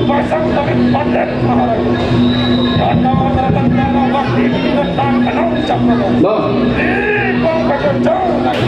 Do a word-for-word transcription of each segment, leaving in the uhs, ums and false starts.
Pasang pakai padet, Maharaja. Ada tertentang waktu itu tentang kenal siapa. Loh. Ih, Bang Pajajaran.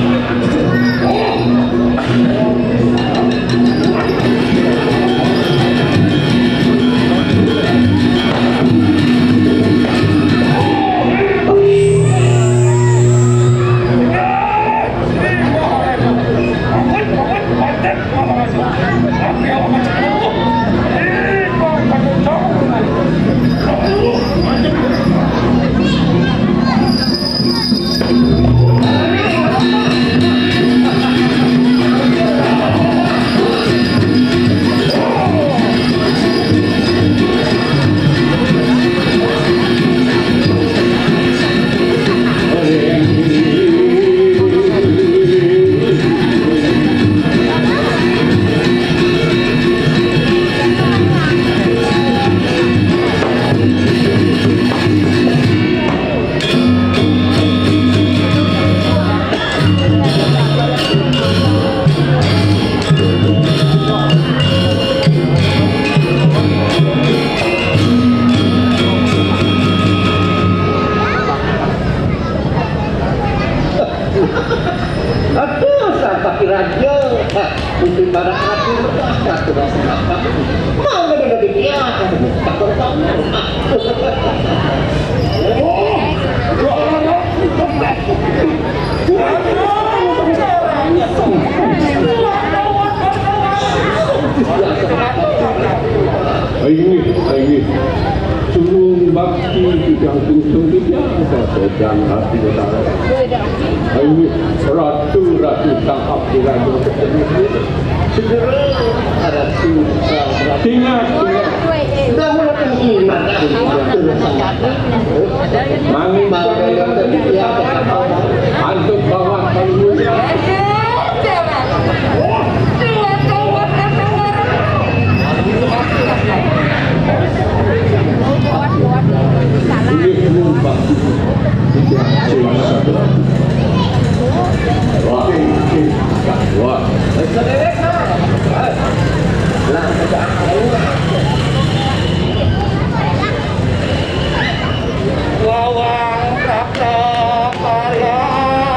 Aduh, sampai raja. Hah, itu ibarat aku, aku rasa apa? Mau ada dia? Takut kamu. Ini, ini. Turun bakti tidak kusung tidak sedang hati utara. Ini ratu-ratu tangkap di ratu. Segera ratu. Ingat, ingat. Sudah mulai penting. Mami, antuk bawa kamu. Wah. Wah. Wawang Prapta Karya.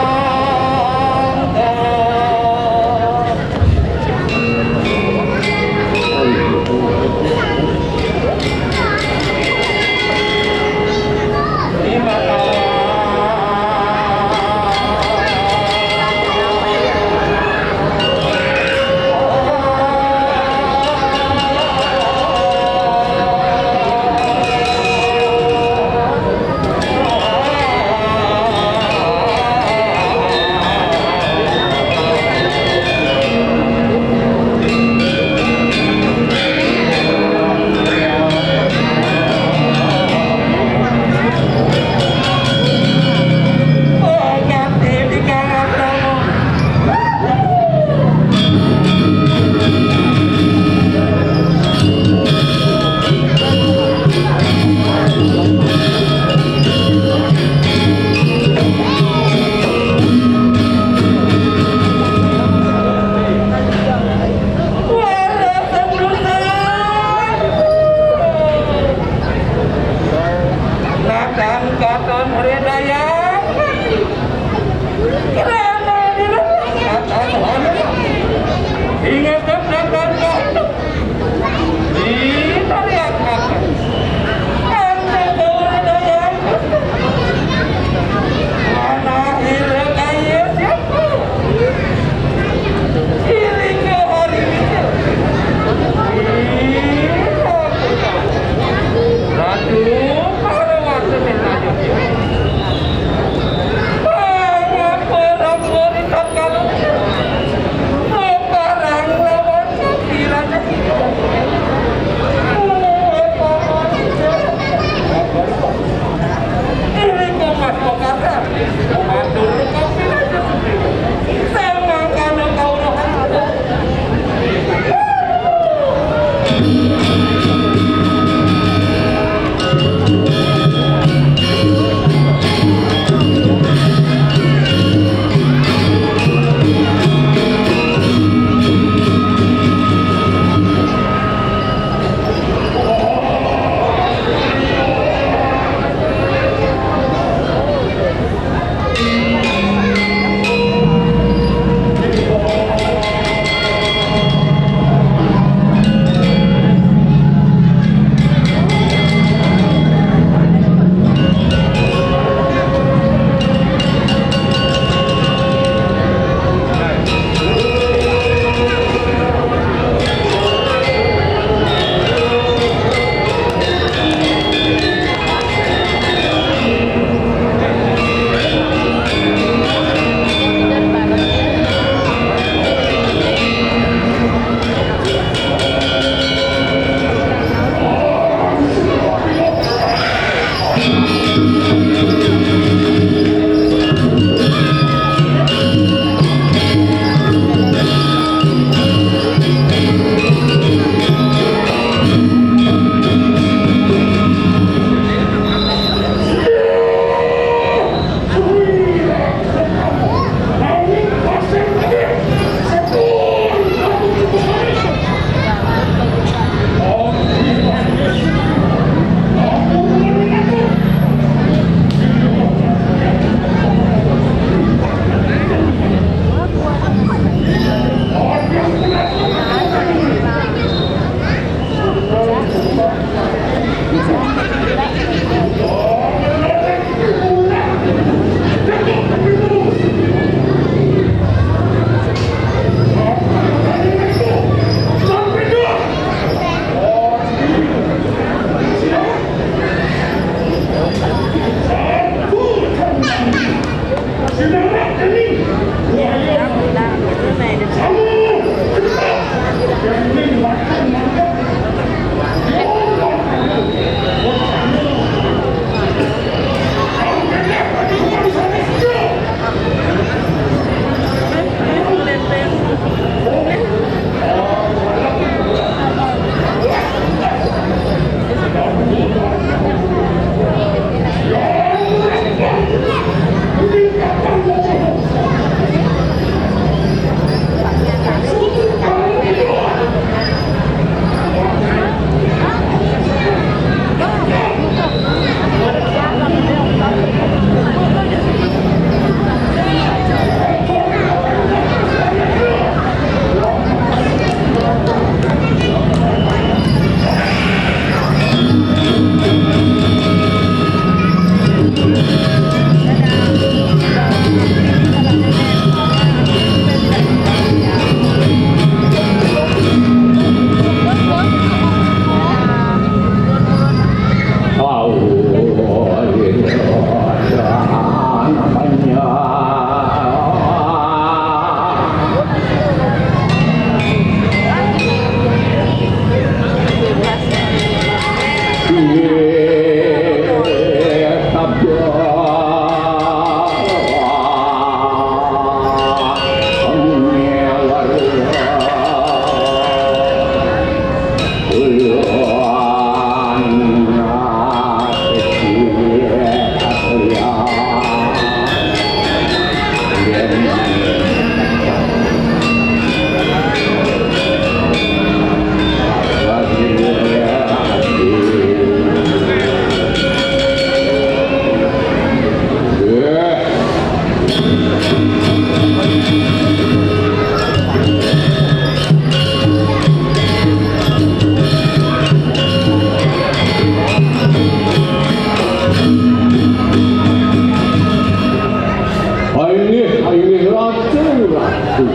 Inggih, inggih, ratu, ratu.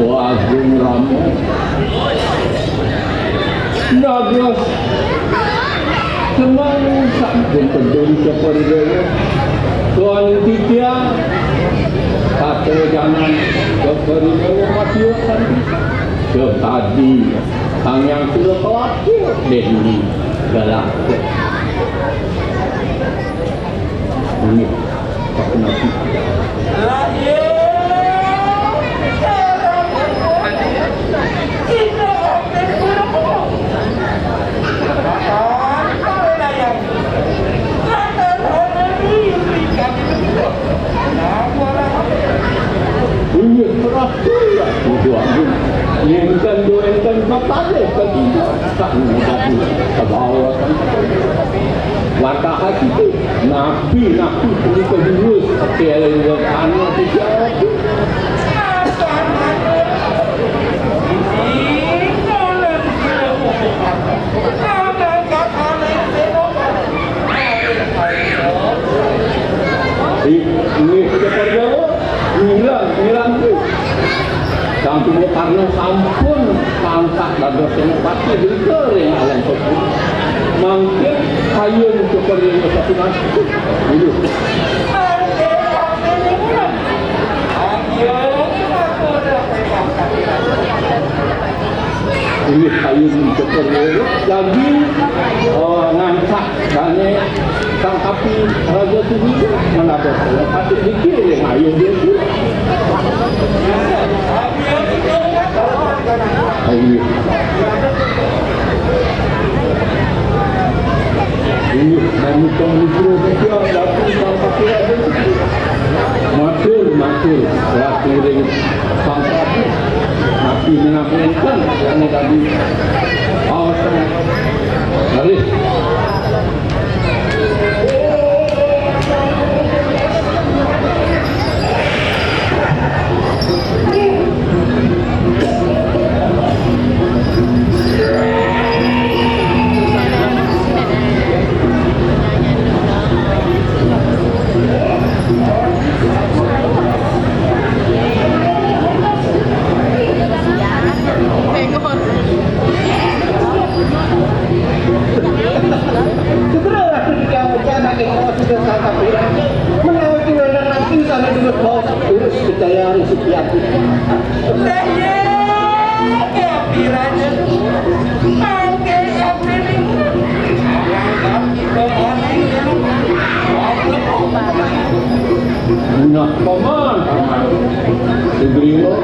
Wah, Agung Rama. Dados seneng sampun peduli keperluan. Tuan titiang, katejanan keperluan matiusan. Tadi, Sang Hyang Sura khawatir deni galak. Ini, tak kenal. Iya, terus, iya. Itu aku. Enten dua, enten empat kali, ketiga. Tak mudah. Ke bawah kan. Langkah hati tu. Nabi, nabi, perlu ke dulu. Oke, ada juga anu, tiga. Ini kita kerja, ngilang, ngilang tu. Sang Tugu Karno sampun pangkat dados senopati, dikering alam putih. Mangkin kayun keperluan satu nasi. Dulu. Ini kayun keperluan. Jadi, eh, ngangkat dane Sang Api Raja Sugih, mana ada salah satu dikir yang ayo dia tu. Ayo. Ini, kami tahu ni, bro, dia, dia, dia, dia, dia, dia, Matur, matur, telah kiring Sang Prabu. Nabi mengapunten, karena tadi awas, garis. Segeralah ketika anak yang mau sudah sangkap hilang, menawi tinggal dan nanti sana dengan bawa urus kejayaan setiap. Lah, ya, ya, piranya. Mangke sampeyan. Nah, paman, paman. Sugriwa.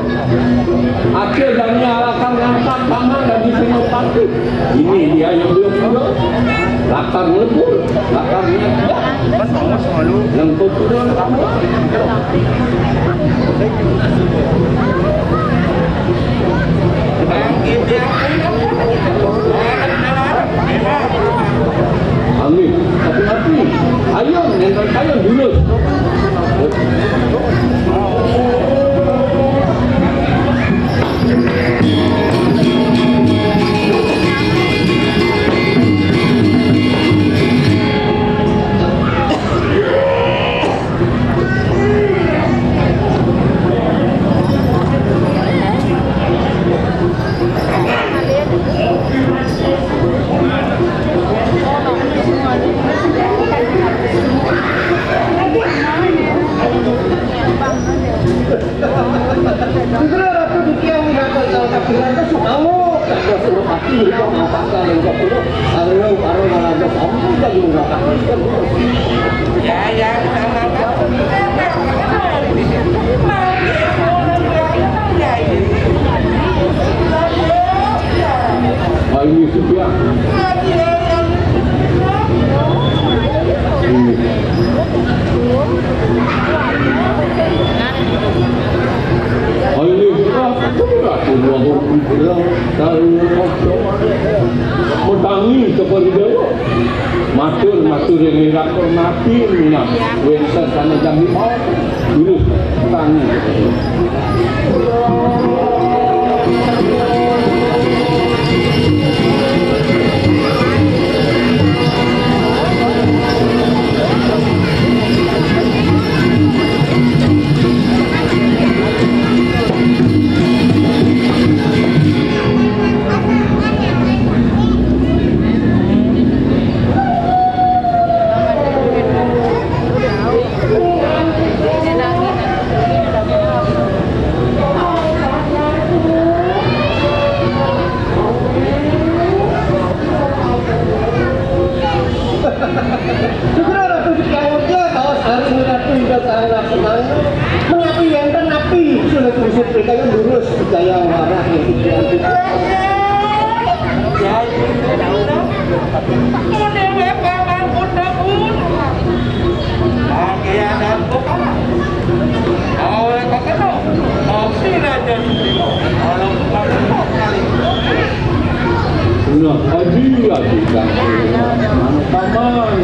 Acil dami alasan ngangkat paman dadi senopati. Ini dia yang belum turun. Latar lebur, latar niat. Lengkung turun. Amin. Tapi nanti, ayo, nentang saya dulu. Ah, ini sepiak. Ini. Ah, ini. Ah, itu berarti dua puluh. Metangi sapa ridaya. Matur, matur ing ira hormati minab wénten sané jam lima. Lurus tangi. Segera Ratu dikawinkan, kawas hari ini Ratu hingga sarana senang. Menapi wénten napi sulit usut mereka yang lurus percaya warah yang pikiran kita. Nah, aji, aji, kan. Paman.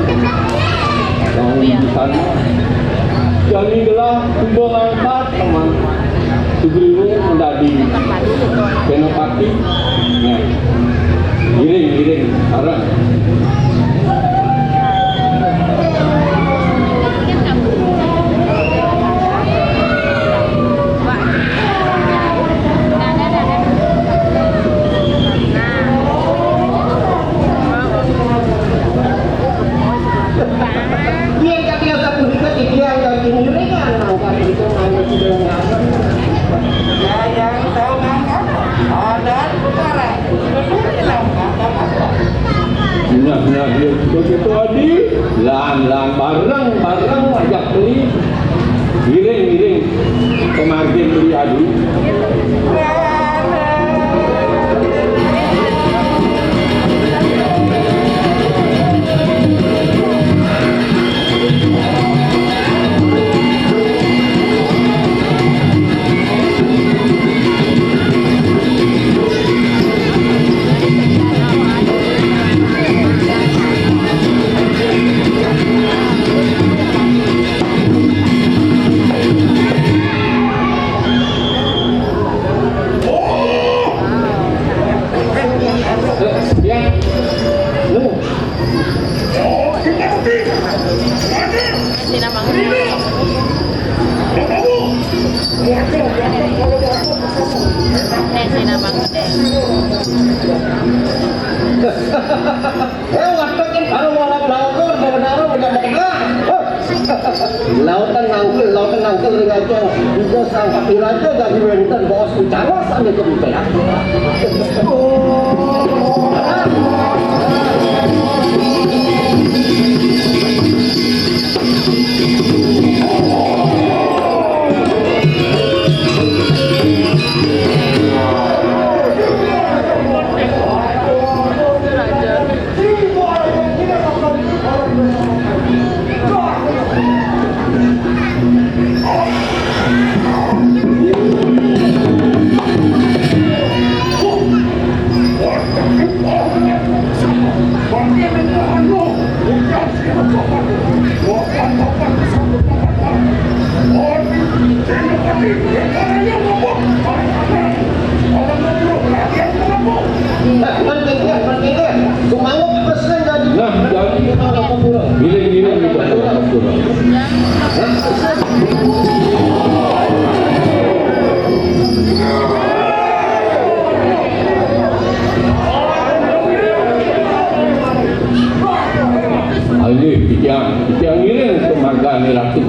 Daun di sana. Jani gelah, tiba ngangkat, paman. Sugriwa menjadi senapati. Nah. Giring, giring, arah. Yen kaki yang satu dekat, iki yang kaki ngiringan, angkat itu, angkat itu. Ya, yang tahu ngangkat, ada sekarang. Nah, nah, ya, begitu, Adi. Lan, lan, bareng, bareng, ajak beli. Ngiring, ngiring. Pemargin beli, Adi. Eh, waduh, kan baru malam laut, udah benar, udah benar. Lautan nangkil, lautan nangkil ring aja. Bisa sangkap iraja dadi wénten baos bicara sambil kebicara. Nah, jadi, giling-giling gitu. Ayo, titiang, titiang ngiring ke margane Ratu.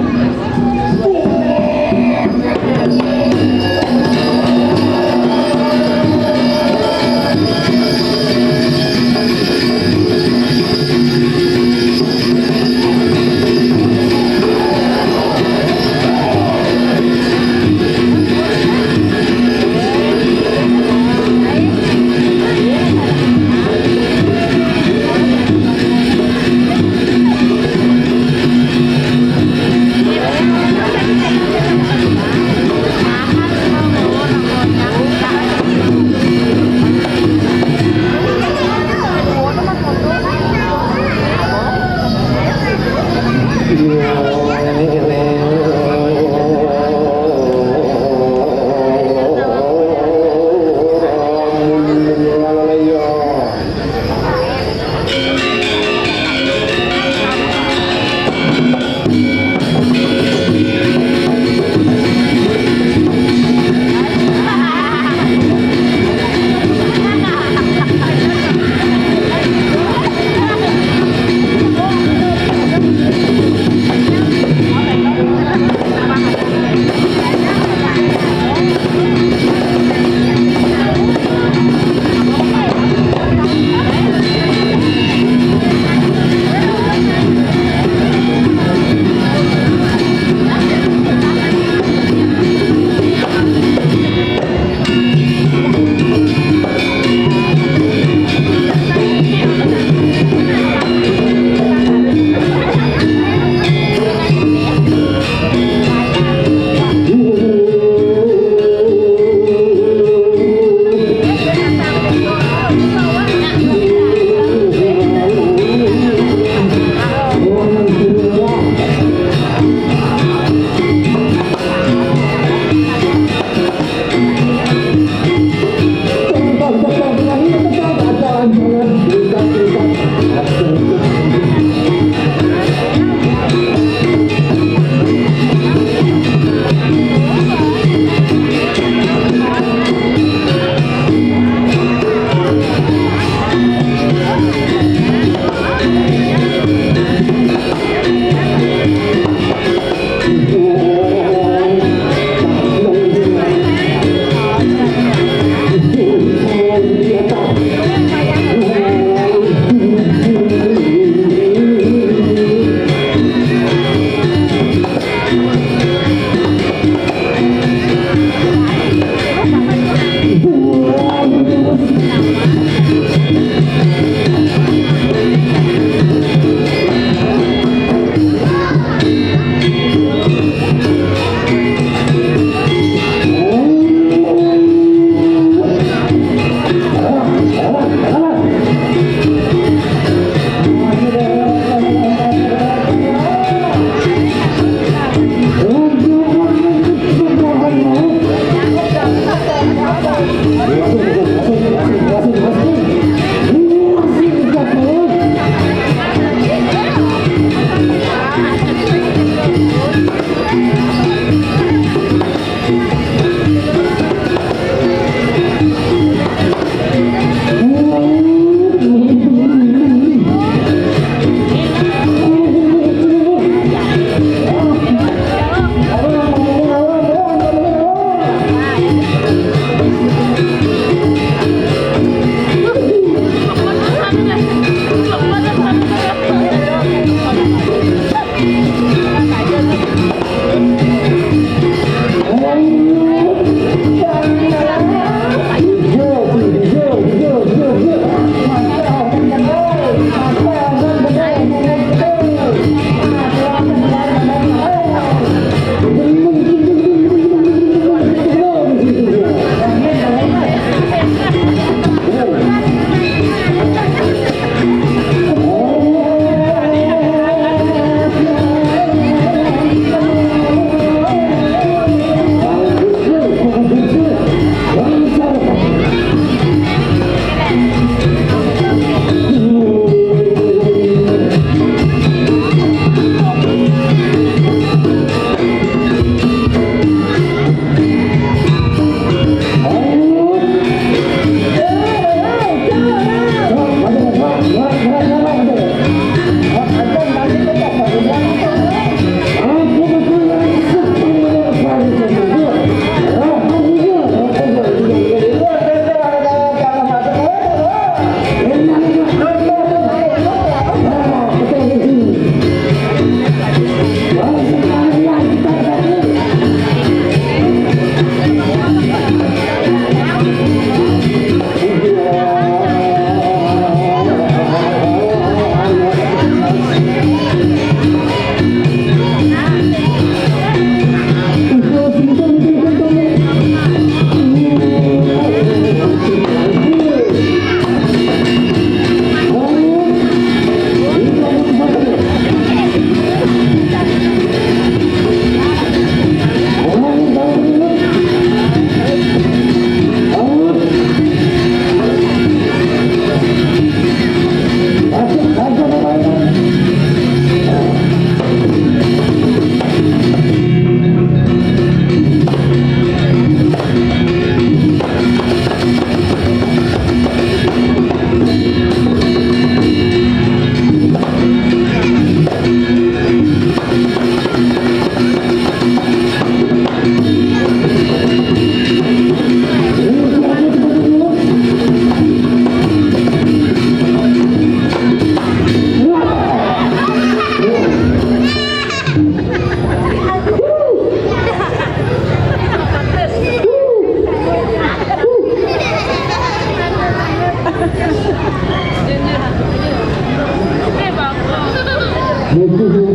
Begitu.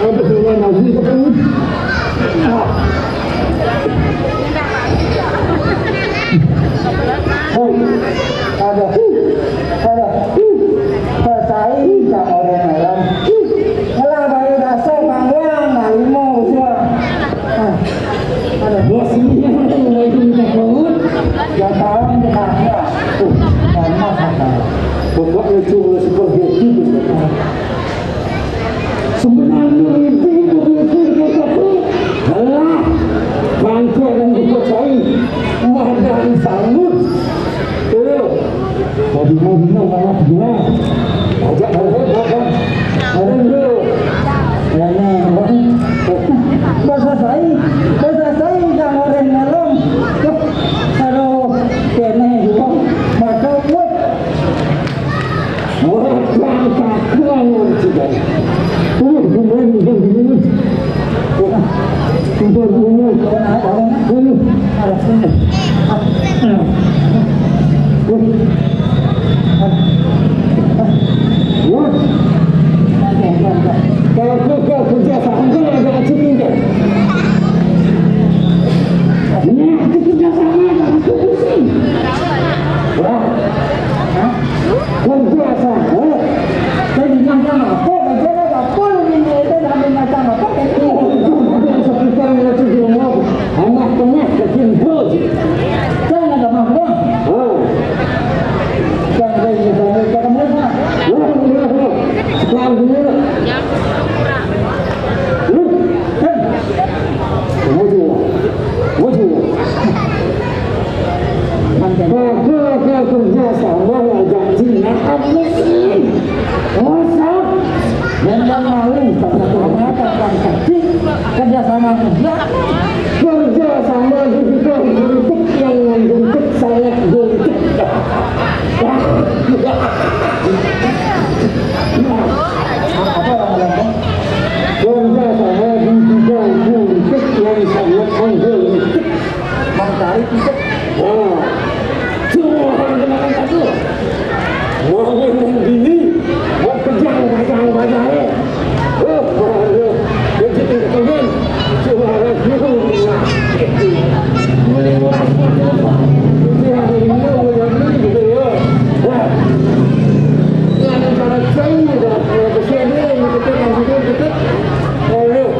Apa sih, Wan? Aku itu kan. Hei, ada. Ada. Pasai sama orang dalam. Ngelah bayi dasar panggang, harimau semua. Ah, ada. Bos ini yang mau itu minta bangun. Yang tahu yang kena. Tuh, sama kata. Pokoknya cuma seperti itu. Sebenarnya itu betul-betul kataku adalah bangkit dan dipercayai. Madan sanggup. Tuh. Mau bingung-bingung malah gila. Ajak balik, makan. Ada dulu. Ini, bahasa saya, bahasa saya yang orang dalam. Tuh, aduh, kene juga. Maka kuat. Orang kata lawan juga. Tuh, gimana, gimana, gimana? Wah, gimana, gimana? Aduh. Wah. Wah. Kalau kau kerja sama, kau ada acik juga. Ini aku kerja sama, aku pusing. Wah. Hah? Kerja sama. Saya bilang sama apa? Kerja apa? Kalau ini itu namanya sama apa? Itu. Anak tengah kecil bos. Saya ada mah, Bang. Oh. Saya ada yang saya katakan, Bang. Wah, wah, wah. Sekarang dulu. Lu. Kan. Kamu juga. Kamu juga. Aku akan kerja sama ngajak Cina apa sih? Masa? Jangan malu, karena ternyata kan kecil kerja sama kerja. Kerja sama di bidang politik yang mengguntik sangat guntik. Apa orang ngomong? Kerja sama di bidang politik yang sangat menggelitik. Mencari titik. Wah, semua orang kenal satu. Mau ngomong gini, mau kejang-kejang bajae. Oh, waduh, rezeki ketujuan. Semua orang bingung. Ini orang apa? Ini hari ini orang ini gitu ya. Wah. Ini ada cara ceng gitu. Kalau kesian dia, gitu, gitu, gitu. Aduh,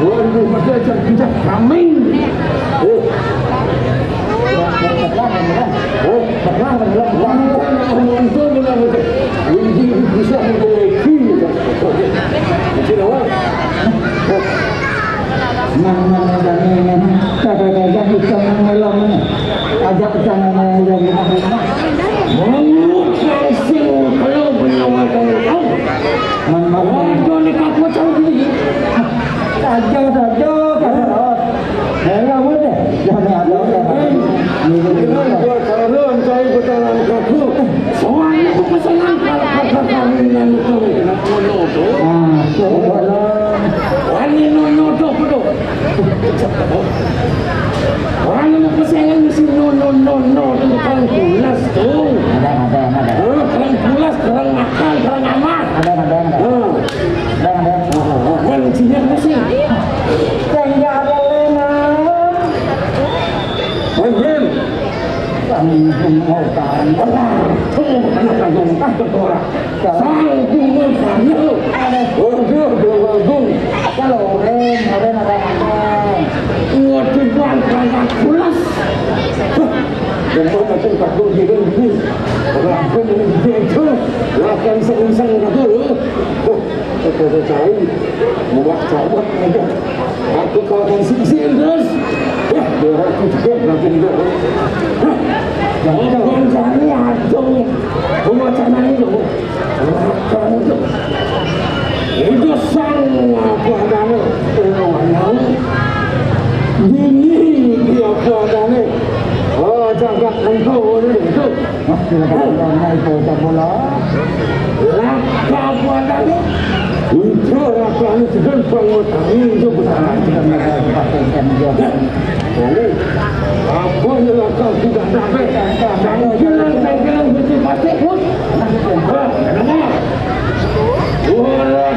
waduh, masa cek-cek kambing. Oh. Nang, nang, nang, nang, nang, nang, kagak-kagak bisa nang ngelong nih. Ajak jangan nang ngelong. Mau kasih kalau punya wakil tahu. Mang, mang, mang. Waduh, nih, Pak Bocah ini. Saja, saja, saja. Hei, kamu deh. Jangan ada, ada. Ini, ini, ini. Gua taruh, saya betul aku. Soalnya aku pesanan kalau kata kami yang itu, kena kono tuh. Ah, coba lah. Wani nono tuh, kudu. Orang yang pesanan mesti no, no, no, no, tentang pulas tuh. Ada, ada, ada. Oh, kurang pulas, kurang makan, kurang aman. Ada, ada, ada. Oh. Ada, ada. Oh, oh, oh. Kuncinya apa sih? Tinggal ada lima. Woi, Bim. Kami mau tahan. Tuh, anak kandung, takut orang. Sang bunga sana. Waduh, Dewa Agung. Kalau orang, orang ada apa? Waduh, Bang, kurang pulas. Hah, dan mau macam takut diri ini. Orang pun ini begitu. Lakan sengsang kata lu. Hah, kata saya, buat cabut aja. Aku kawakan sisi terus. Wah, berat juga, makin berat. Hah, orang cari aduh. Rumah sana itu. Orang itu. Itu sang apa namanya? Orang bini dia apa namanya? Oh, cakap engkau orang itu. Mas, silakan, Bang, naik ke bola. Laka apa tadi? Itu laka ini sedang pengutari itu besar. Kita mereka pakai ikan juga. Jadi, apa yang laka sudah sampai? Tangkilan, tangkilan, betul pasti pun. Nah, kenapa? Bola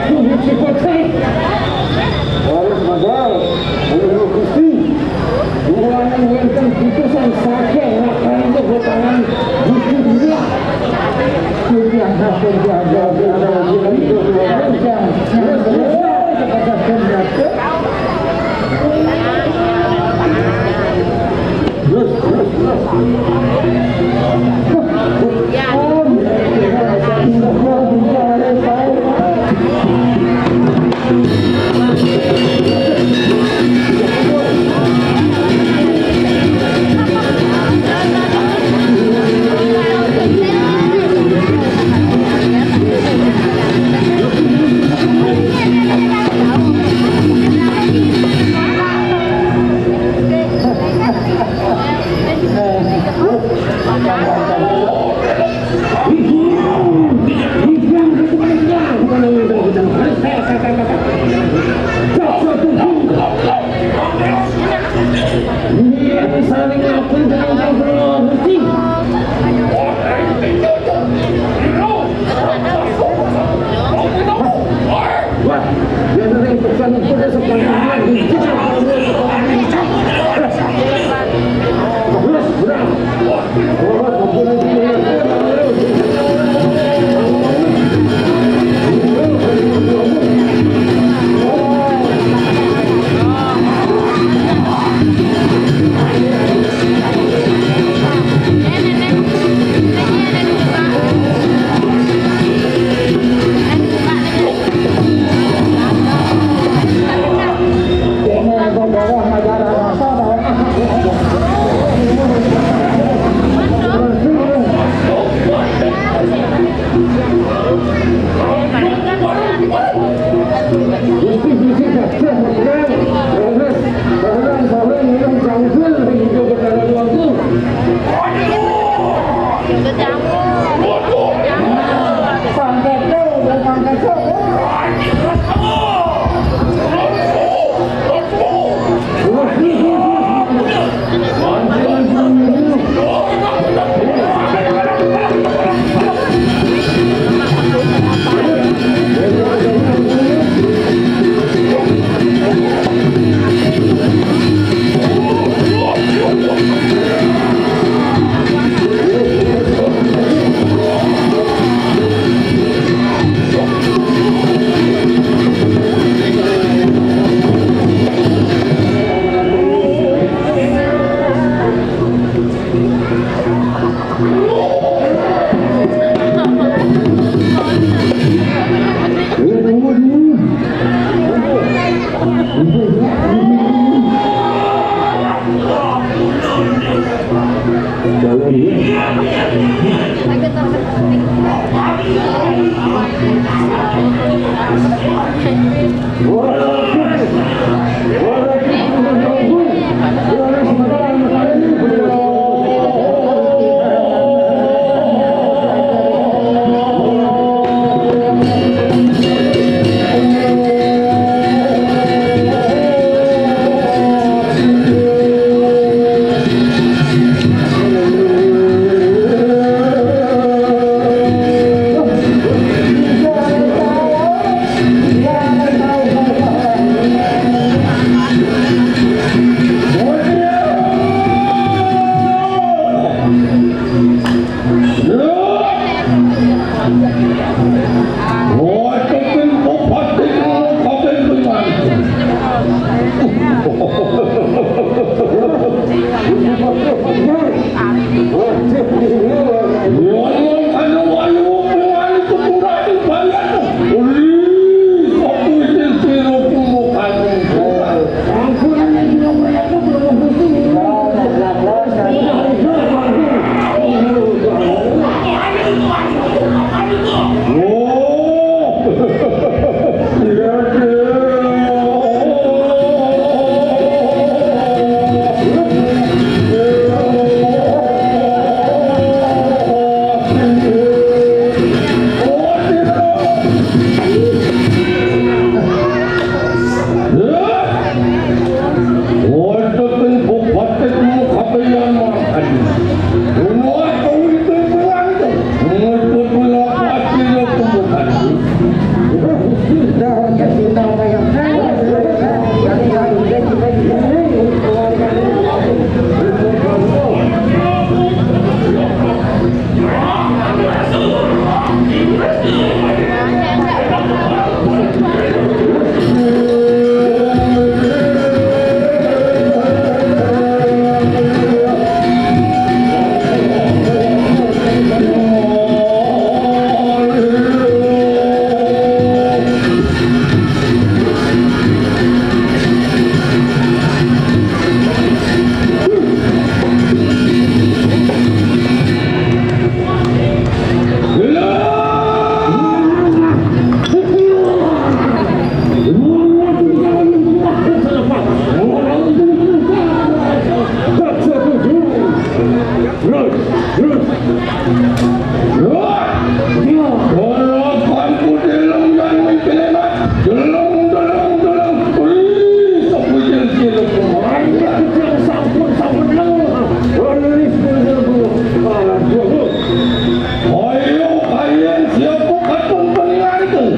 Ayo, kalian siapa katon paningalikeun?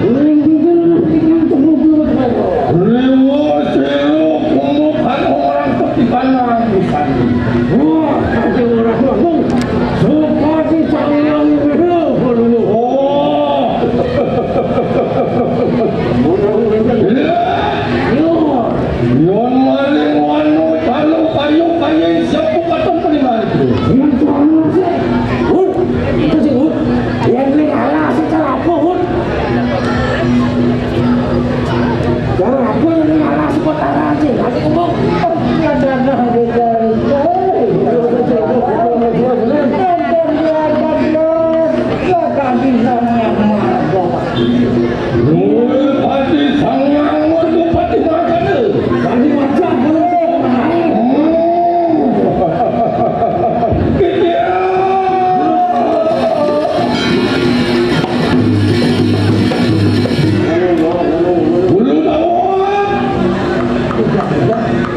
Riweuh sira kumuh kana urang peti kana pisan. Wah, tapi urang ngomong, suka disayang. Oh. Iya. Iya. Yon maling wanu talu kayu kayu siapa katon paningalikeun? Hut, itu sih, Hut. Yang ini ngalah sih, cara apa, Hut? Cara apa yang ini ngalah sih, kok tarang sih? Nanti ngomong, oh, ini ada, ada, ada, ada. Nuwun pati Sang Hyang Mertapati mangkana. Kami wajah. Hmm. Kula dawuh.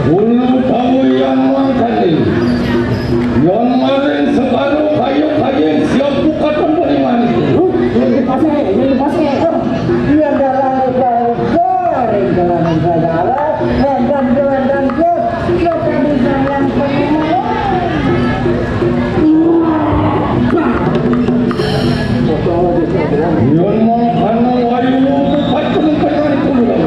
Kula dawuh yang mangkane. Yon maring segara kayu-kayu siap buka tempat iman. Yun pasik, yun pasik. Iya dalam garing dalam segala. Dan, dan, dan, dan, dan, dan, dan, dan, dan, Yen mangkana wayu pacul pangan kula.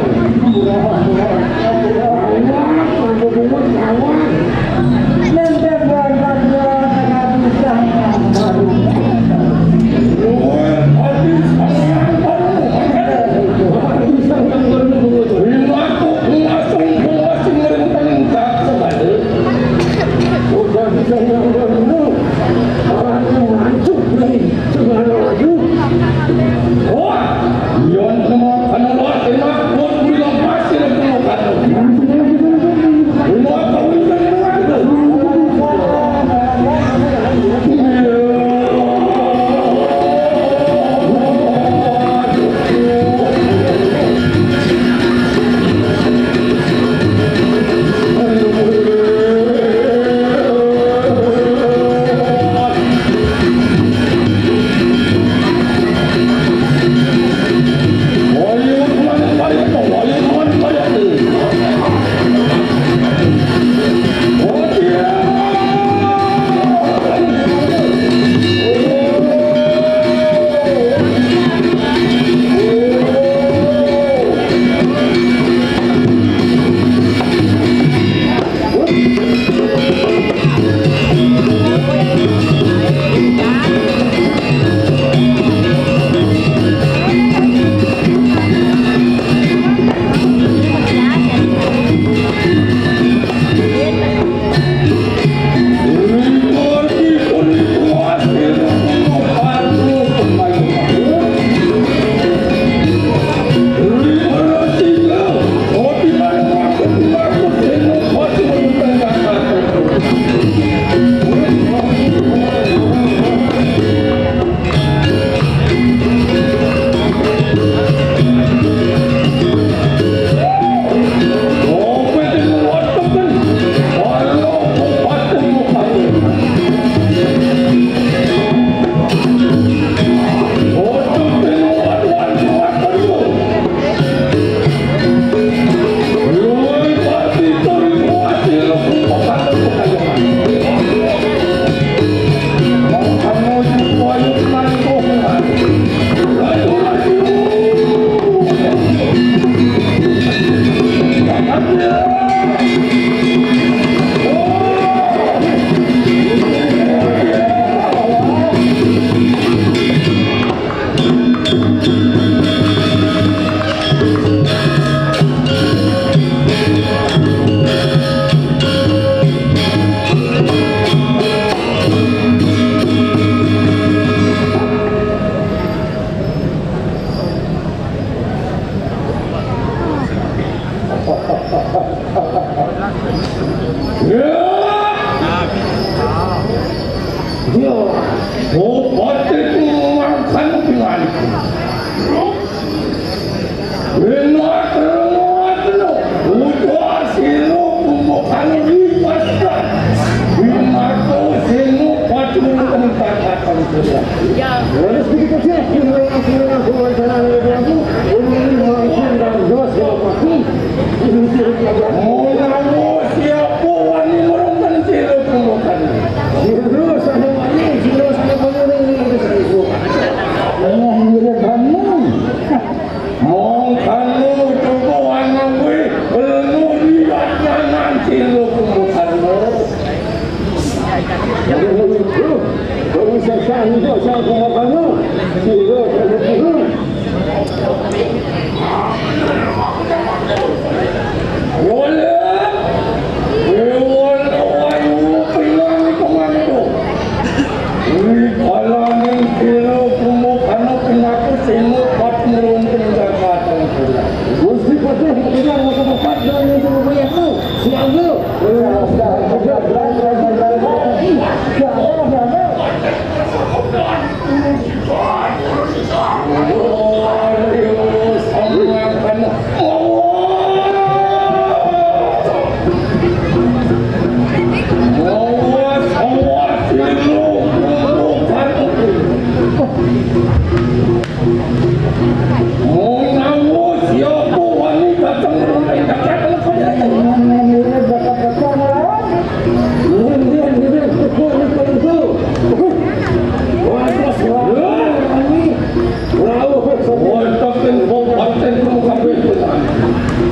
Udah bisa yang dulu. Orang yang maju, berani. Wah, yon kena kena luar kena buat bilang pasir kena kena. Luar kawin kena kena. Ya. Ya. Obat itu makan dengan. Enak, enak, enak. Udah silo pembukaan lipat. Binato silo patung tempat akan sudah. Ya. Terus begitu sih, silo yang silo yang buat sana ada aku. Ini langsung dan dos ya pasti. Mau nangis siapa wani merungan silo pembukaan. Silo sana wani, silo sana wani, ini ada seribu. Yang mirip kamu. Mongkanu coba wanangwe ilmu liwat nyanan silo kumbukanmu. Kamu sasah hidup saya kumbukanmu. Silo kumbukanmu. Wala, wala wayu pinang kumando. Wi kalaning silo kumbukana pinaku silo patmurun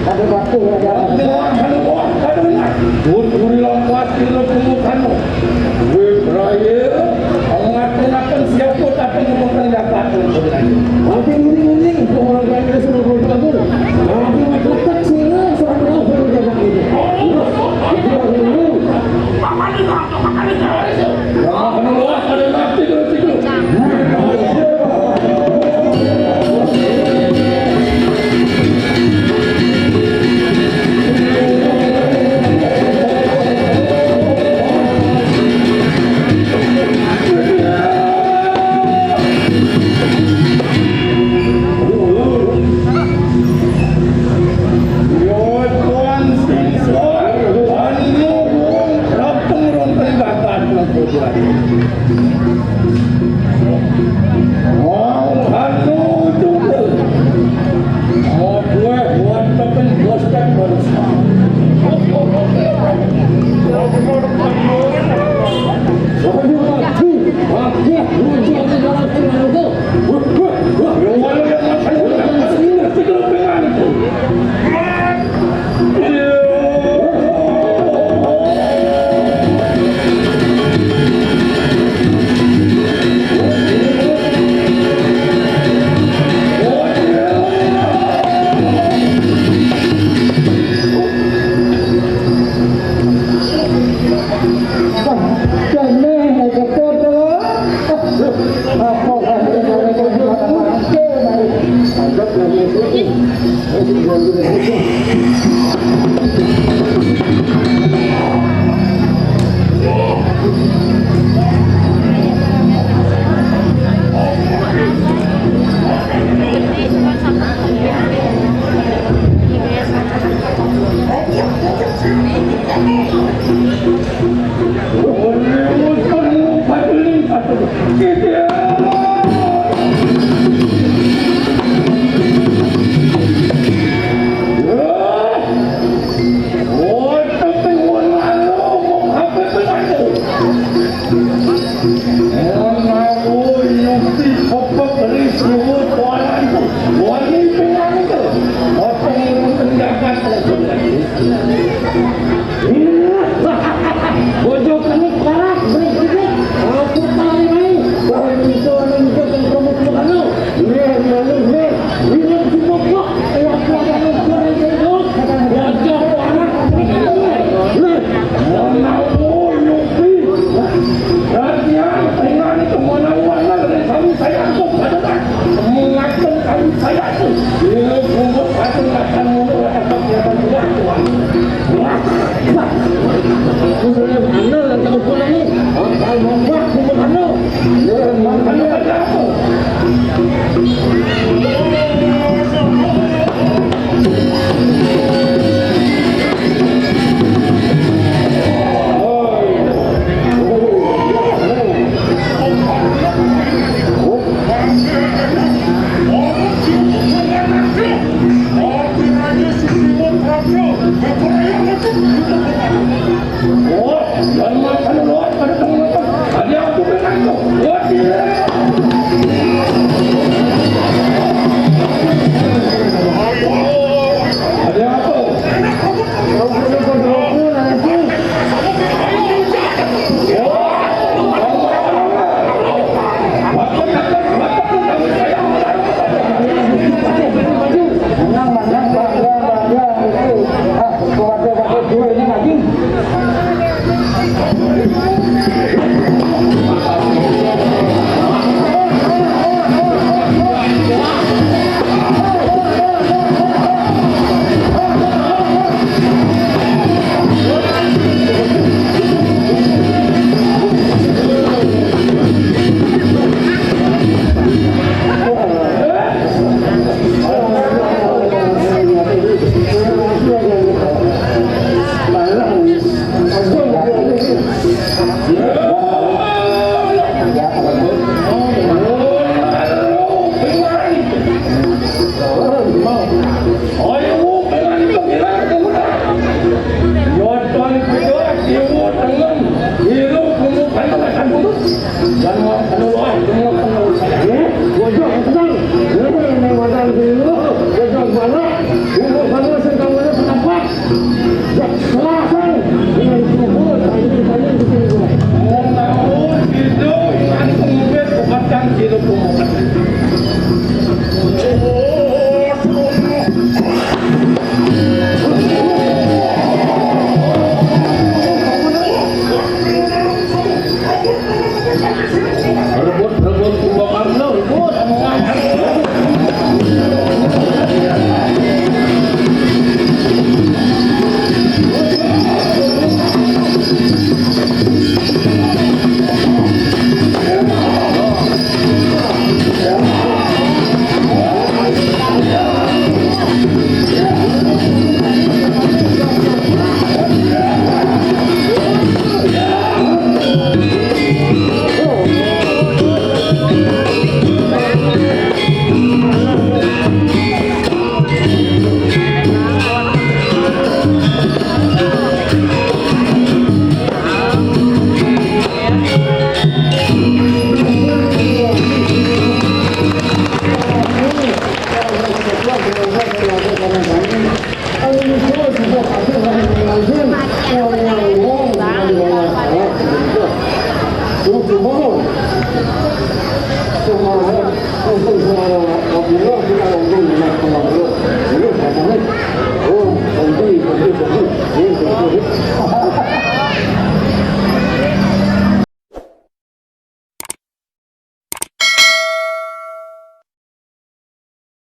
Ada waktu, ada. Wah, wah, wah, ada benar. Putri Longkuas, kira tunggu kamu. Wih, Raya, pengaten akan siapa datang ke pemerintahan. Tapi uling-uling, orang lain sudah berkabur. Tapi dekat sini, sudah berkabur, jangan itu.